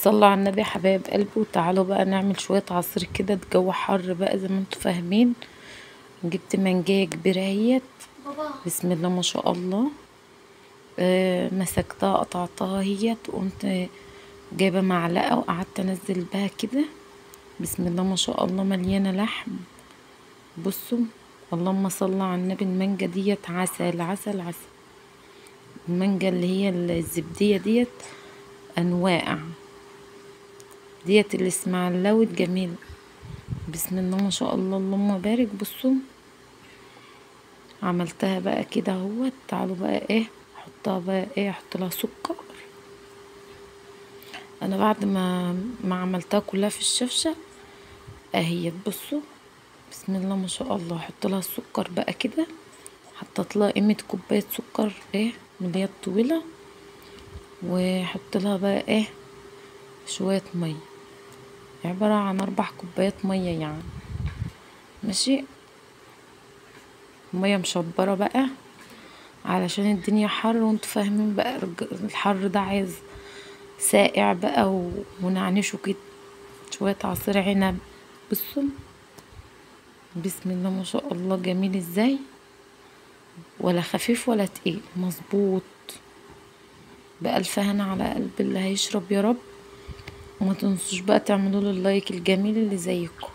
صلوا على النبي يا حبايب قلبي. وتعالوا بقى نعمل شوية عصير كده، الجو حر بقى زي ما انتوا فاهمين. جبت منجاية كبيرة اهيت، بسم الله ما شاء الله. مسكتها قطعتها اهيت، وقمت جايبة معلقة وقعدت انزل بها كده، بسم الله ما شاء الله مليانة لحم. بصوا اللهم صل على النبي، المانجا ديت عسل عسل عسل. المانجا اللي هي الزبدية ديت انواع ديت اللي اسمها اللاوي الجميل، بسم الله ما شاء الله اللهم بارك. بصوا عملتها بقى كده اهوت. تعالوا بقى ايه احطها بقى ايه، احط لها سكر. انا بعد ما عملتها كلها في الشفشه اهيت، بصوا بسم الله ما شاء الله. احط لها السكر بقى كده، حطيت لها قيمة كوباية سكر ايه من اللي هي الطويلة، واحط لها بقى ايه شوية مية، عبارة عن 4 كوبايات مية يعني، ماشي. مية مشبره بقى علشان الدنيا حر، وانتوا فاهمين بقى الحر ده عايز ساقع بقى ونعنشه كده. شوية عصير عنب، بصوا بسم الله ما شاء الله جميل ازاي، ولا خفيف ولا تقيل، مظبوط. بألف هنا على قلب اللي هيشرب يا رب. وما تنسوش بقى تعملوا له ال like الجميل اللي زيكم.